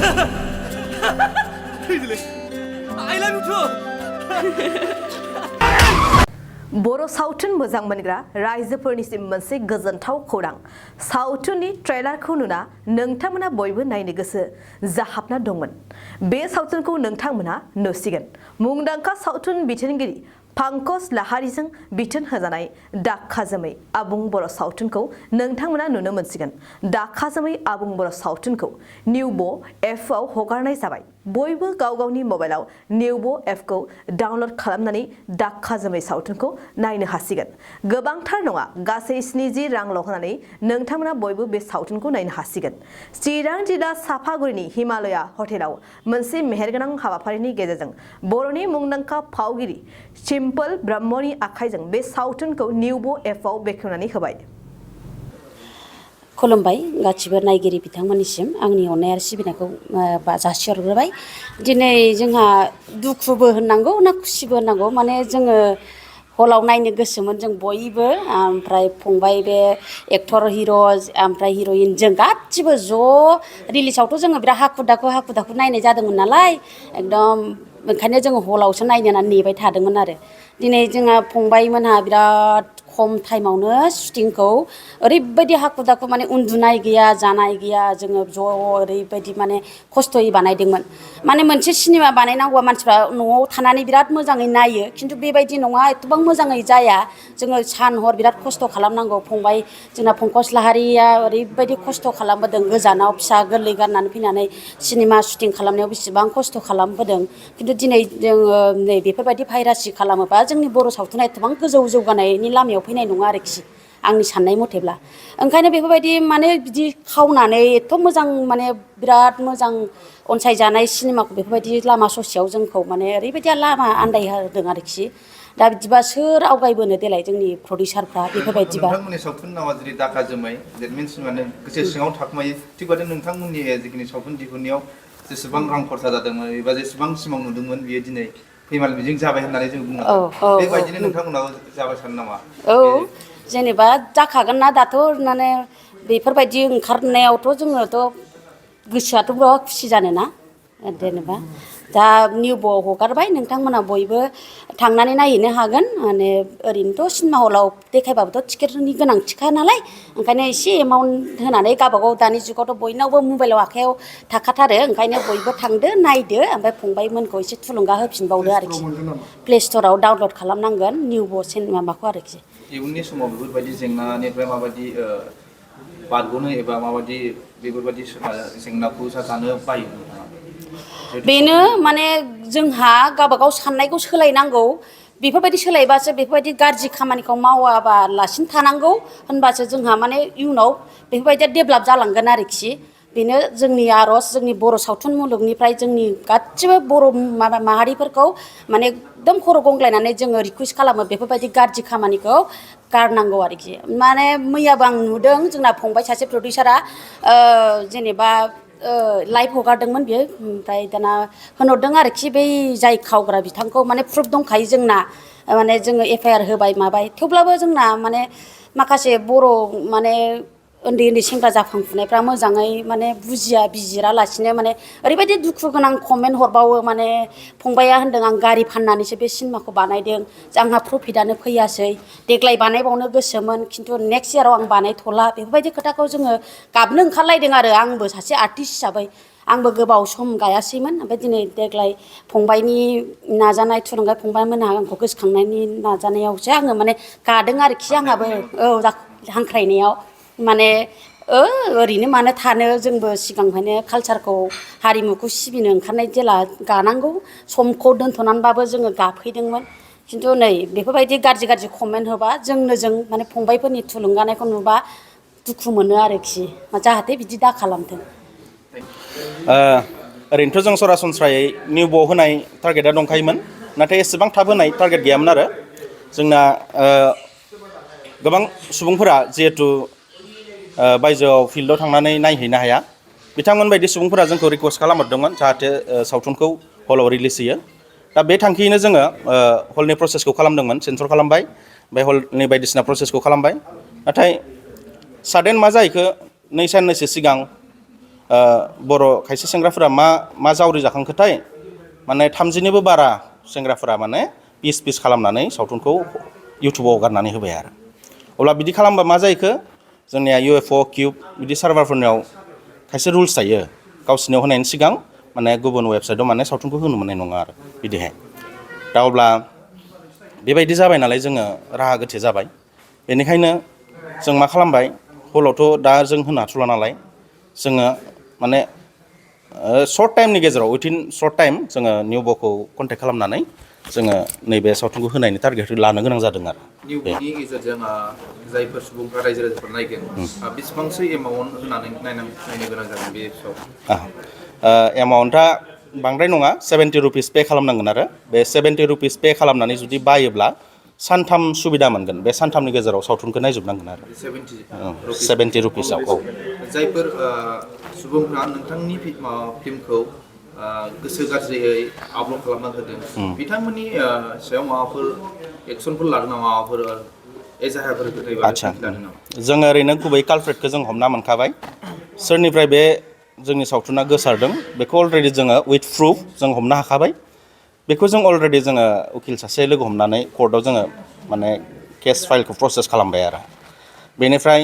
I love you too. बर' सावथुन मोजां मोनग्रा रायजोफोरनिसिम मोनसे गोजोनथाव खौरां सावथुननि ट्रेलारखौ नुना नोंथांमोना बयबो नायनो गोसो जाहाबना दंमोन बे सावथुनखौ नोंथांमोना नुसिगोन मुंदांखा सावथुन बिथोनगिरि पंकज लाहारीजों बिथोन होजानाय दाखा जोमै आबुं बर' सावथुनखौ नोंथांमोना नुनो मोनसिगोन दाखा जोमै आबुं बर' सावथुनखौ न्यूबो एपआव हगारनाय जाबाय बयबो गाव गावनि मबाइलाव न्यूबो एपखौ डाउनलड खालामनानै दाखा जोमै सावथुनखौ नायनो हासिगोन गोबांथार नङा गासै 70 रांल' होनानै नोंथांमोना बयबो बे सावथुनखौ नायनो हासिगोन चिरां जिल्ला साफागुरिनि हिमालया हटेलाव मोनसे मेहेरगोनां हाबाफारिनि गेजेरजों बर'नि मुंदांखा फावगिरि सिम्पल ब्रह्मनि आखाइजों बे सावथुनखौ न्यूबो एपआव बेखेवनानै होबाय खुलुमबाय गासिबो नायगिरि बिथांमोननिसिम आंनि अननाय आरो सिबिनायखौ जासिहरग्रोबाय दिनै जोंहा दुखुबो होननांगौ ना खुसिबो होननांगौ माने जोङो हलाव नायनो गोसोमोन जों बयबो ओमफ्राय फंबाय बे एक्टर हिर' ओमफ्राय हिर'इन जों गासिबो ज' रिलिजआवथ' जोङो बिराद हाखु दाखु नायनाय जादोंमोन नालाय एकदम ओंखायनो जोङो हलावसो नायनो होननानै नेबाय थादोंमोन आरो दिनै जोंहा फंबायमोनहा बिराद खम टाइमावनो शुटिंखौ ओरैबायदि हाखु दाखु माने उन्दुनाय गैया जानाय गैया जोङो ज' ओरैबायदि माने खस्थ'यै बानायदोंमोन माने मोनसे सिनेमा बानायनांगौआ मानसिफ्रा न'आव थानानै बिराद मोजाङै नायो खिन्थु बेबायदि नङा एथबां मोजाङै जाया जोङो सान हर बिराद खस्थ' खालामनांगौ फंबाय जोंना पंकज लाहारीया ओरैबायदि खस्थ' खालामबोदों गोजानाव फिसा गोरलै गारनानै फैनानै सिनेमा शुटिं खालामनायाव बेसेबां खस्थ' खालामबोदों खिन्थु दिनै जोङो नै बेफोरबायदि भाइरासि खालामोबा जोंनि बर' सावथुना एथबां गोजौ जौगानायनि लामायाव फैनाय नङा आरोखि आंनि साननाय मथेब्ला ओंखायनो बेफोरबायदि माने बिदि खावनानै एथ' मोजां माने बिराद मोजां अनसायजानाय सिनेमाखौ बेफोरबायदि लामा ससेयाव जोंखौ माने ओरैबायदि लामा आन्दायहोदों आरोखि दा बिदिबा सोर आवगायबोनो देलाय जोंनि प्रडिउसारफ्रा बेफोरबायदिबा नोंथांमोननि सावथुन नामा जुदि दाखा जोमै देट मिन्स माने गोसो सिङाव थाखुमायो थिग बादि नोंथांमोननि जिखिनि सावथुन दिहुननायाव जेसेबां रां खरसा जादोंमोन एबा जेसेबां सिमां नुदोंमोन बियो दिनै फैमाल मिजिं जाबाय होननानै जों बुंनो हायो बेबायदिनो नोंथांमोनाव जाबाय सानो नामा जेनेबा जाखागोन ना दाथ' माने बेफोरबायदि ओंखारनायावथ' जोङोथ' गोसोआथ' बिराद खुसि जानोना जेनेबा दा न्यूबोआव हगारबाय नोंथांमोना बयबो थांनानै नायहैनो हागोन माने ओरैनोथ' सिनेमा हलाव देखायबाबोथ' टिकेटनि गोनांथिखा नालाय ओंखायनो एसे एमाउन्ट होनानै गावबागाव दानि जुगावथ' बयनावबो मबाइलाव आखायाव थाखाथारो ओंखायनो बयबो थांदो नायदो ओमफ्राय फंबायमोनखौ एसे थुलुंगा होफिनबावदो आरोखि प्ले स्ट'राव डाउनलड खालामनांगोन न्यूबो माबाखौ आरोखि इयुननि समाव बेफोरबायदि जेंनानिफ्राय माबायदि बारग'नो एबा माबायदि बेफोरबायदि जेंनाखौ जानो बायो बेनो माने जोंहा गावबागाव साननायखौ सोलायनांगौ बेफोरबायदि सोलायबासो बेफोरबायदि गाज्रि खामानिखौ मावाबालासिनो थानांगौ होनबासो जोंहा माने इयुनाव बेफोरबायदिया डेभेलप जालांगोन आरोखि बेनो जोंनि आर'ज जोंनि बर' सावथुन मुलुगनिफ्राय जोंनि गासिबो बर' माहारिफोरखौ माने एकदम खर' गंग्लायनानै जोङो रिकुवेस्ट खालामो बेफोरबायदि गाज्रि खामानिखौ गारनांगौ आरोखि माने मैयाबो आं नुदों जोंना फंबाय सासे प्रडिउसारा जेनेबा लाइभ हगारदोंमोन बियो ओमफ्राय दाना होनहरदों आरोखि बै जाय खावग्रा बिथांखौ माने प्रुफ दंखायो जोंना माने जोङो एफआइआर होबाय माबाय थेवब्लाबो जोंना माने माखासे बर' माने उन्दै उन्दै सेंग्रा जाखांफुनायफ्रा मोजाङै माने बुजिया बिजिरालासिनो माने ओरैबायदि दुखु गोनां कमेन्ट हरबावो माने फंबाया होनदों आं गारि फाननानैसो बे सिनेमाखौ बानायदों आंहा प्रफिटआनो फैयासै देग्लाय बानायबावनो गोसोमोन खिन्थु नेक्स्ट इयाराव आं बानायथ'ला बेफोरबायदि खोथाखौ जोङो गाबनो ओंखारलायदों आरो आंबो सासे आर्टिस्ट हिसाबै आंबो गोबाव सम गायासैमोन ओमफ्राय दिनै देग्लाय फंबायनि नाजानाय थुलुंगा फंबायमोनहा आंखौ गोसोखांनायनि नाजानायावसो आङो माने गादों आरोखि आंहाबो हांख्रायनायाव माने ओरैनो मानो थानो जोंबो सिगांनिफ्रायनो कालसारखौ हारिमुखौ सिबिनो ओंखारनाय जेला गानांगौ समखौ दोनथ'नानैबाबो जोङो गाफैदोंमोन खिन्थु नै बेफोरबायदि गाज्रि गाज्रि कमेन्ट होबा जों माने फंबायफोरनि थुलुंगानायखौ नुबा दुखु मोनो आरोखि जाहाथे बिदि दा खालामथों ओरैनोथ' जों सरासनस्रायै न्यूबोआव होनाय टारगेटआ दंखायोमोन नाथाय एसेबां थाब होनाय टारगेट गैयामोन आरो जोंना गोबां सुबुंफोरा जिहेथु बायजोआव फिल्डआव थांनानै नायहैनो हाया बिथांमोन बायदि सुबुंफोरा जोंखौ रिक्वेस्ट खालामहरदोंमोन जाहाथे सावथुनखौ हलाव रिलिज होयो दा बे थांखियैनो जोङो हलनि प्रसेसखौ खालामदोंमोन सेन्सर खालामबाय ओमफ्राय हलनि बायदिसिना प्रसेसखौ खालामबाय नाथाय साडेन मा जाहैखो 2 साननैसो सिगां बर' खायसे सेंग्राफोरा मा जावरि जाखांखोथाय माने 30निबो बारा सेंग्राफोरा माने पिस खालामनानै सावथुनखौ इउटुबाव हगारनानै होबाय आरो अब्ला बिदि खालामबा मा जायोखो जोंनिया UFO किउब बिदि सार्भारफोरनियाव खायसे रुल्स थायो गावसिनियाव होनायनि सिगां माने गुबुन वेबसाइटआव माने सावथुनखौ होनो मोननाय नङा आरो बिदिहाय दा अब्ला बेबायदि जाबाय नालाय जोङो राहा गोथे जाबाय बेनिखायनो जों मा खालामबाय हलावथ' दा जों होनो हाथ'ला नालाय जोङो माने सर्ट टाइमनि गेजेराव उइथिन सर्ट टाइम जोङो निउब'खौ कन्टेक्ट खालामनानै जोङो नैबे सावथुनखौ होनायनि टारगेटखौ लानो गोनां जादों आरो निउब'नि गेजेरजों जायफोर सुबुंफ्रा रायजो राजाफोर नायगोन बेसेबांसो एमाउन्ट होनानै नायनो गोनां जागोन बे एपआव एमाउन्टआ बांद्राय नङा 70 रुपिस पे खालामनांगोन आरो बे 70 रुपिस पे खालामनानै जुदि बायोब्ला सानथाम सुबिदा मोनगोन बे सानथामनि गेजेराव सावथुनखौ नायजोबनांगोन आरो 70 रुपिसाव औ जायफोर सुबुंफ्रा नोंथांनि फिल्मखौ गोसो गाज्रियै आपल'ड खालामना होदों बिथांमोननि सायाव माबाफोर एक्सनफोर लादों नामा माबाफोर एजाहारफोर आदसा जोङो ओरैनो गुबै कालप्रेटखौ जों हमना मोनखाबाय सोरनिफ्राय बे जोंनि सावथुना गोसारदों बेखौ अलरेडि जोङो उइथ प्रुफ जों हमनो हाखाबाय बेखौ जों अलरेडि जोङो उकिल सासे लोगो हमनानै कर्टआव जोङो माने केस फाइलखौ प्रसेस खालामबाय आरो बेनिफ्राय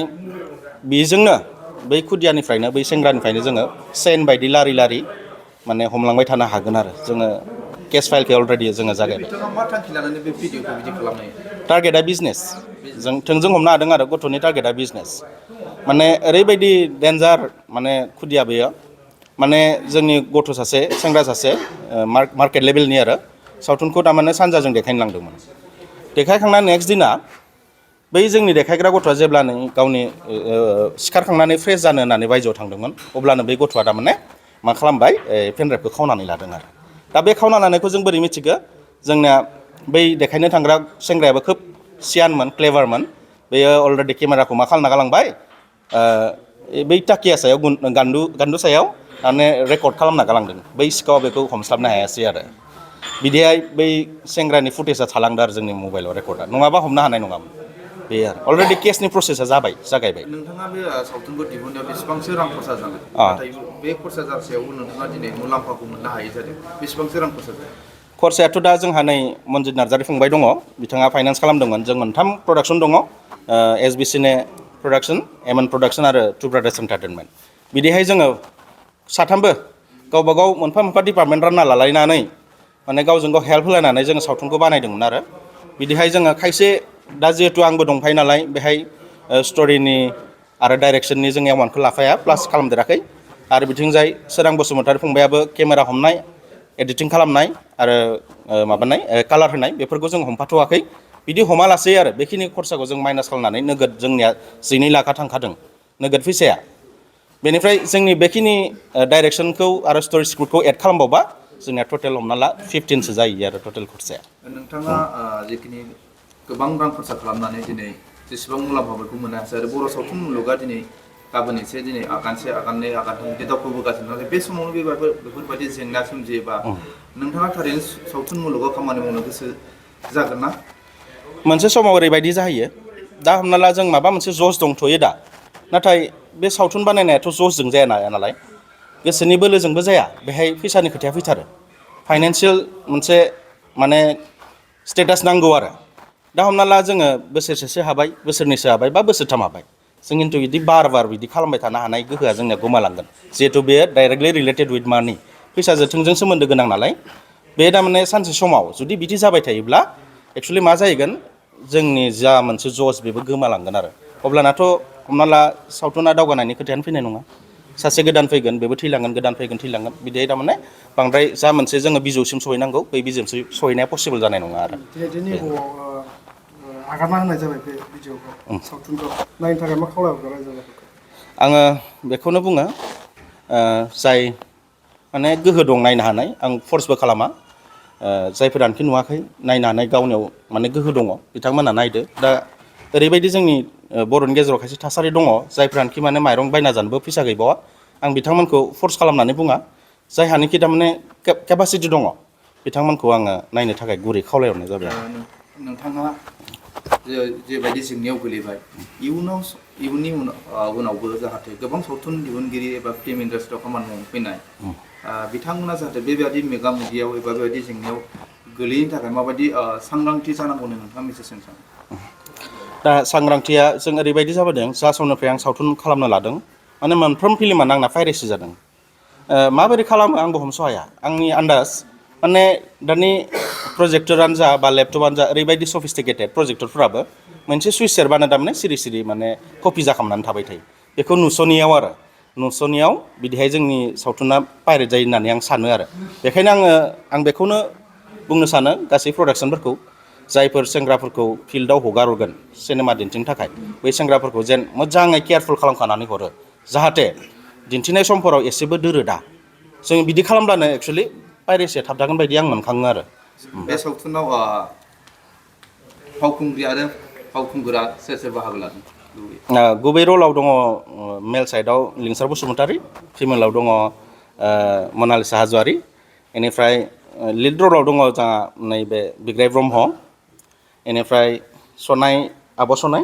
बेजोंनो बै खुदियानिफ्रायनो बै सेंग्रानिफ्रायनो जोङो सेन बायदि लारि माने हमलांबाय थानो हागोन आरो जोङो केस फाइलखौ अलरेडि जोङो जागायबाय मा थांखि लानानै बे भिडिअखौ बिदि खालामनाय टारगेटआ बिजनेस जों थोंजों हमनो हादों आरो गथ'नि टारगेटआ बिजनेस माने ओरैबायदि डेन्जार माने खुदिया बेयो माने जोंनि गथ' सासे सेंग्रा सासे मार्केट लेभेलनि आरो सावथुनखौ थारमाने सानजाजों देखायनो लांदोंमोन देखायखांनानै नेक्स्ट दिना बै जोंनि देखायग्रा गथ'आ जेब्लानो गावनि सिखारखांनानै फ्रेस जानो होननानै बायजोआव थांदोंमोन अब्लानो बै गथ'आ थारमाने मा खालामबाय पेनड्राइभखौ खावनानै लादों आरो दा बे खावना लानायखौ जों बोरै मिथिगो जोंनिया बै देखायनो थांग्रा सेंग्रायाबो खोब सियानमोन क्लेभारमोन बेयो अलरेडि केमेराखौ मा खालामना गालांबाय बै टाकिया सायाव गान्दु सायाव माने रेकर्ड खालामना गालांदों बै सिखाव बेखौ हमस्लाबनो हायासै आरो बिदिहाय बै सेंग्रानि फुटेजआ थालांदों आरो जोंनि मबाइलाव रेकर्डआ नङाबा हमनो हानाय नङामोन बे आरो अलरेडि केसनि प्रसेसा जागायबाय नोंथाङा बे सावथुनखौ दिहुननायाव बेसेबांसो रां खरसा जानाय नाथाय बे खरसा जासेयावबो नोंथाङा दिनै मुलाम्फाखौ मोननो हायो जादों बेसेबांसो रां खरसा जायो खरसायाथ' दा जोंहा नै मनजित नार्जारि फंबाय दङ बिथाङा फाइनान्स खालामदोंमोन जों मोनथाम प्रडाक्सन दङ SBCने प्रडाक्सन एमएन प्रडाक्सन आरो टु ब्रादार्स एन्टारटेनमेन्ट बिदिहाय जोङो साथामबो गावबा गाव मोनफा डिपार्टमेन्ट रानना लालायनानै माने गावजों गाव हेल्प होलायनानै जोङो सावथुनखौ बानायदोंमोन आरो बिदिहाय जोङो खायसे दा जिहेतु आंबो दंफायो नालाय बेहाय स्ट'रिनि आरो डाइरेक्सननि जों एवार्डखौ लाफाया प्लास खालामदेराखै आरो बिथिंजाय सोरां बसुमतारि फंबायाबो केमेरा हमनाय एडिटिं खालामनाय आरो माबानाय कालार होनाय बेफोरखौ जों हमफाथ'वाखै बिदि हमालासै आरो बेखिनि खरसाखौ जों माइनास खालामनानै नोगोद जोंनिया 12 लाखा थांखादों नोगोद फैसाया बेनिफ्राय जोंनि बेखिनि डाइरेक्सनखौ आरो स्ट'रि स्क्रिप्टखौ एड खालामबावबा जोंनिया टटेल हमना ला 15सो जायो आरो टटेल खरसाया नोंथाङा जिखिनि गोबां रां खरसा खालामनानै दिनै जेसेबां मुलाम्फाफोरखौ मोननो हासै आरो बर' सावथुन मुलुगा दिनै गाबोन एसे दिनै आगानसे आगाननै आगानथाम बिदि दावखोबोगासिनो नाथाय बे समावनो बेफोरबायदि जेंना सोमजियोबा नोंथाङा थारैनो सावथुन मुलुगाव खामानि मावनो गोसो जागोन ना मोनसे समाव ओरैबायदि जाहैयो दा हमना ला जों माबा मोनसे जस दंथ'यो दा नाथाय बे सावथुन बानायनायाथ' जसजों जाया नालाय गोसोनि बोलोजोंबो जाया बेहाय फैसानि खोथाया फैथारो फाइनान्सियेल मोनसे माने स्टेटास नांगौ आरो दा हमना ला जोङो बोसोरसेसो हाबाय बोसोरनैसो हाबाय बा बोसोरथाम हाबाय जों खिन्थु बिदि बार बिदि खालामबाय थानो हानाय गोहोआ जोंनिया गोमालांगोन जिहेथु बेयो डाइरेक्टलि रिलेटेड उइथ मानि फैसाजों थोंजों सोमोन्दो गोनां नालाय बे थारमाने सानसे समाव जुदि बिदि जाबाय थायोब्ला एक्सुवेलि मा जाहैगोन जोंनि जा मोनसे जस बेबो गोमालांगोन आरो अब्लानाथ' हमना ला सावथुना दावगानायनि खोथायानो फैनाय नङा सासे गोदान फैगोन बेबो थैलांगोन गोदान फैगोन थैलांगोन बिदिहाय थारमाने बांद्राय जा मोनसे जोङो बिजौसिम सहैनांगौ बै बिजौसिम सहैनाया पसिबोल जानाय नङा आरो आगारना होनाय जाबाय बे भिडिअखौ सावथुनखौ नायनो थाखाय मा खावलायहरगोन रायजोफोरखौ आङो बेखौनो बुङो जाय माने गोहो दं नायनो हानाय आं फर्सबो खालामा जायफोरानोखि नुवाखै नायनो हानाय गावनियाव माने गोहो दङ बिथांमोनहा नायदो दा ओरैबायदि जोंनि बर'नि गेजेराव खायसे थासारि दङ जायफ्रानोखि माने माइरं बायना जानोबो फैसा गैबावा आं बिथांमोनखौ फर्स खालामनानै बुङा जायहानिखि थारमाने केपासिटि दङ बिथांमोनखौ आङो नायनो थाखाय गुरै खावलायहरनाय जाबाय नोंथाङा जेबायदि जेंनायाव गोलैबाय इयुननि उनावबो जाहाथे गोबां सावथुन दिहुनगिरि एबा फिल्म इन्डास्ट्रियाव खामानि मावनो फैनाय बिथांमोना जाहाथे बेबायदि मोगा मोगियाव एबा बेबायदि जेंनायाव गोलैयैनि थाखाय माबायदि सांग्रांथि जानांगौनो नोंथाङा मेसेज होनो सानो? दा सांग्रांथिया जों ओरैबायदि जाबोदों जा समनिफ्राय आं सावथुन खालामनो लादों माने मोनफ्रोम फिल्मानो आंना पाइरेसि जादों माबोरै खालामो आंबो हमस' हाया आंनि आन्दाज माने दानि प्रजेक्टरानो जा बा लेपटपानो जा ओरैबायदि सफिस्टिकेटेड प्रजेक्टरफोराबो मोनसे सुइच सेरबानो थारमाने सिरि सिरि माने कपि जाखांनानै थाबाय थायो बेखौ नुस'नियाव बिदिहाय जोंनि सावथुना पाइरेट जायो होननानै आं सानो आरो बेखायनो आं बेखौनो बुंनो सानो गासै प्रडाक्सनफोरखौ जायफोर सेंग्राफोरखौ फिल्डआव हगारहरगोन सिनेमा दिन्थिनो थाखाय बै सेंग्राफोरखौ जेन मोजाङै केयारफुल खालामखानानै हरो जाहाथे दिन्थिनाय समफोराव एसेबो दोरोदा जों बिदि खालामब्लानो एक्सुवेलि पाइरेसिया थाबथागोन बायदि आं मोनखाङो आरो बे सावथुनाव फावखुंग्रि आरो फावखुंगुरा सोर सोर बाहागो लादों? गुबै रलाव दङ मेल साइडआव लिंसार बसुमतारी फिमेलाव दङ मनालिसा हाज'वारी बेनिफ्राय लिड रलाव दङ जोंहा नैबे बिग्राय ब्रह्म बेनिफ्राय आब' सनाय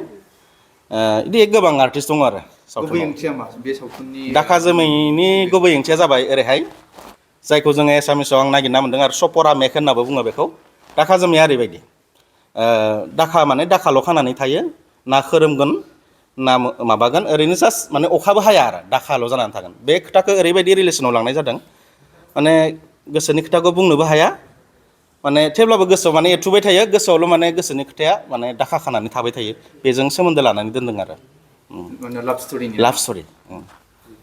बिदि गोबां आर्टिस्ट दङ आरो गुबै ओंथिया मा बे सावथुननि? दाखा जोमैनि गुबै ओंथिया जाबाय ओरैहाय जायखौ जोङो एसामिसाव आं नागिरना मोन्दों आरो सपरा मेक होननाबो बुङो बेखौ दाखा जोमैया ओरैबायदि दाखा माने दाखाल' खानानै थायो ना खोरोमगोन ना माबागोन ओरैनो जास्ट माने अखाबो हाया आरो दाखाल' जानानै थागोन बे खोथाखौ ओरैबायदि रिलेसनाव लांनाय जादों माने गोसोनि खोथाखौ बुंनोबो हाया माने थेवब्लाबो गोसोआव माने एरथुबाय थायो गोसोआवल' माने गोसोनि खोथाया माने दाखा खानानै थाबाय थायो बेजों सोमोन्दो लानानै दोनदों आरो माने लाभ स्ट'रि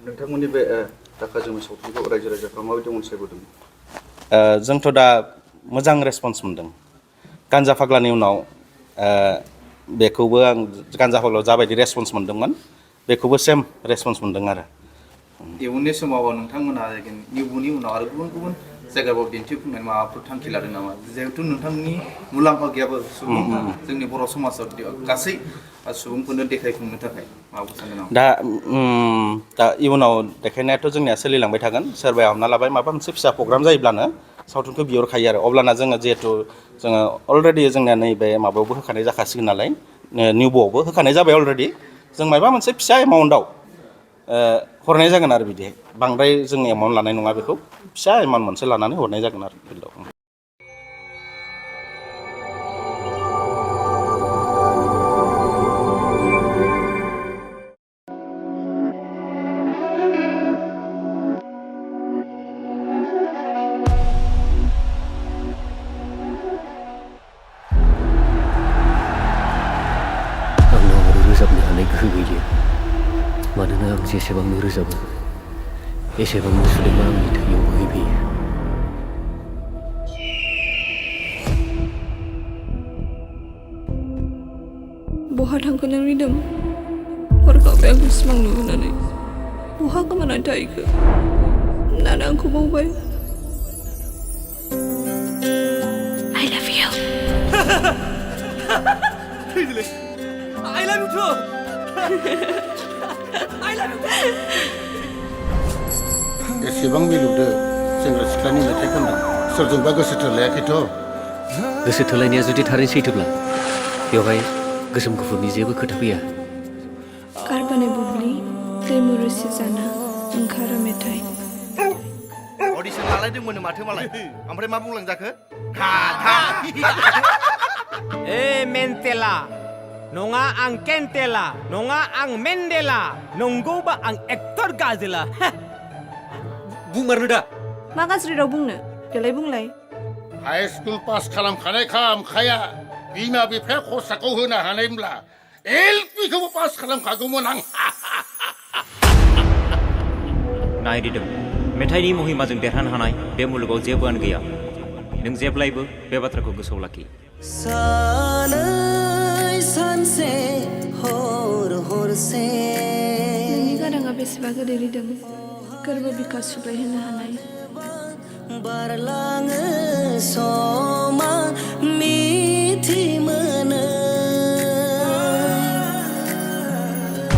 नोंथांमोननि बे दाखा जोमै सावथुनखौ रायजो राजाफ्रा माबायदि अनसायबोदों? जोंथ' दा मोजां रेसपन्स मोनदों गान्जा फाग्लानि उनाव बेखौबो आं गान्जा फाग्लायाव जाबायदि रेसपन्स मोनदोंमोन बेखौबो सेम रेसपन्स मोनदों आरो इयुननि समाव नोंथांमोनहा निउबुनि उनाव आरो गुबुन गुबुन जायगाफ्राव दिन्थिफुंनाय माबाफोर थांखि लादों नामा जिहेथु नोंथांनि मुलाम्फा गैयाबो सुबुं जोंनि बर' समाजाव गासै सुबुंफोरनो देखायफुंनो थाखाय माबाफोर सानदों नामा? दा इयुनाव देखायनायाथ' जोंनिया सोलिलांबाय थागोन सोरबाया हमना लाबाय माबा मोनसे फिसा प्रग्राम जायोब्लानो सावथुनखौ बिहरखायो आरो अब्लाना जोङो जिहेथु जोङो अलरेडि जोंनिया नैबे माबायावबो होखानाय जाखासिगोन नालाय निउब'आवबो होखानाय जाबाय अलरेडि जों माबा मोनसे फिसा एमाउन्टआव हरनाय जागोन आरो बिदि बांद्राय जों एमाउन्ट लानाय नङा बेखौ फिसा एमाउन्ट मोनसे लानानै हरनाय जागोन आरो फिल्डआव रोजाबनो हानाय गोहो गैलिया मानोना आं जेसेबांनो रोजाबो एसेबांनो सुलेमा आंनि थैयाव बोहैबोयो बहा थांखो नों रिदोम हरखाबै आंखौ सिमां नुहोनानै बहा गोमानानै थाहैखो नाना आंखौ बावबाय I love you I love you too. I love you too. एसेबां मिलौदो सेंग्रा सिख्लानि मेथाइ खनदों सोरजोंबा गोसो थोलायाखैथ' गोसो थोलायनाया जुदि थारैनो सैथोब्ला बेवहाय गोसोम गुफुरनि जेबो खोथा फैया कारबानाय बुब्लि दैमु रोसि जाना ओंखारो मेथाइ अडिसन लालायदोंमोन माथो मालाय ओमफ्राय मा बुंलांजाखो ए मेन्टेला नङा आं केन्टेला नङा आं मेन्डेला नंगौबा आं एक्टर गाजोला बुंमारनो दा मा गाज्रि राव बुंनो देलाय बुंलाय हाई स्कुल पास खालामखानायखा आमखाया बिमा बिफाया खरसाखौ होनो हानायमोनब्ला एलपिखौबो पास खालामखागौमोन आं नायरिदों मेथाइनि महिमाजों देरहानो हानाय बे मुलुगाव जेबोआनो गैया नों जेब्लायबो बे बाथ्राखौ गोसोआव लाखि सानसे हर हरसे नोंनि गाराङा बेसेबा गोदै रिदों गोरबो बिखा सुग्लाय होनो हानाय बारलाङो समा मिथि मोनो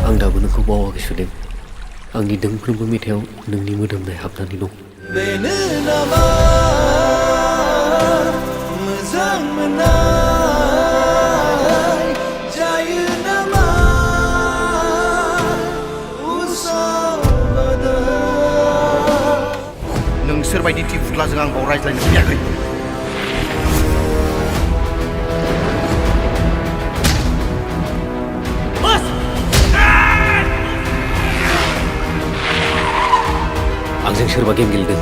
आं दाबो नोंखौ बावाखै सुदेम आंनि दोंफ्रोमबो मेथाइयाव नोंनि मोदोमनाय हाबनानै दं बेनो नामा मोजां मोननाय जायो नामा बायदि टिफुलाजों आं बाव रायज्लायनो फैयाखै आंजों सोरबा गेम गेलेदों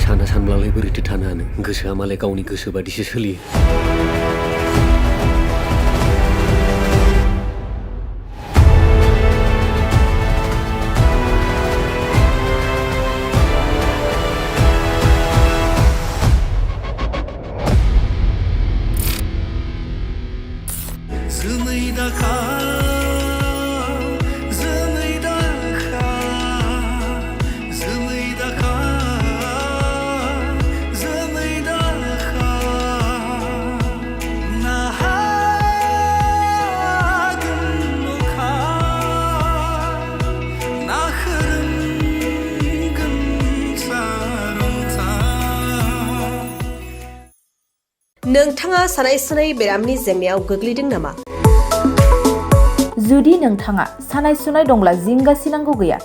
साना सानब्लालाय बोरैथो थानो हानो गोसोआ मालाय गावनि गोसो बादिसो सोलियो नोंथाङा सानाय सुनाय बेरामनि जेंनायाव गोग्लैदों नामा? जुदि नोंथाङा सानाय सुनाय दंब्ला जिंगासिनांगौ गैया।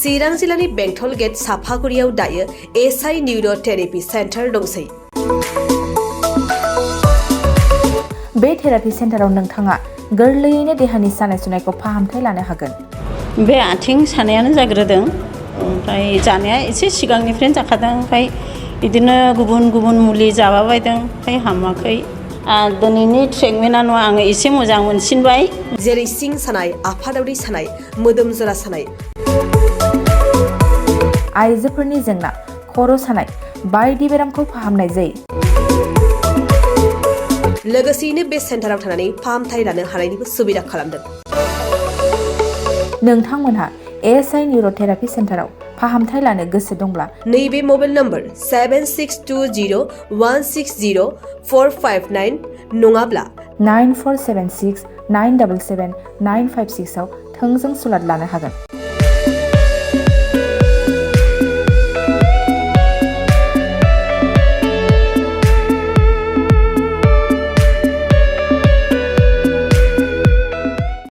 चिरां जिल्लानि बेंटल गेट साफागुरियाव दायो एसआइ निउर' थेरापि सेन्टार दंसै। बे थेरापि सेन्टाराव नोंथाङा गोरलैयैनो देहानि सानाय सुनायखौ फाहामथाय लानो हागोन। बे आथिं सानायानो जाग्रोदों ओमफ्राय जानाया एसे सिगांनिफ्रायनो जाखादों ओमफ्राय बिदिनो गुबुन गुबुन मुलि जाबाबायदों ओमफ्राय हामाखै दिनैनि ट्रिटमेन्टआनो आङो एसे मोजां मोनसिनबाय जेरै सिं सानाय आफादावरि सानाय मोदोम जरा सानाय आइजोफोरनि जेंना खर' सानाय बायदि बेरामखौ फाहामनाय जायो लोगोसेयैनो बे सेन्टाराव थानानै फाहामथाय लानो हानायनिबो सुबिदा खालामदों नोंथांमोनहा एसआइ निउर' थेरापि सेन्टाराव फाहामथाय लानो गोसो दंब्ला नैबे मबाइल नम्बर 7620160459 नङाब्ला 9476977956 आव थोंजों सुलाद लानो हागोन।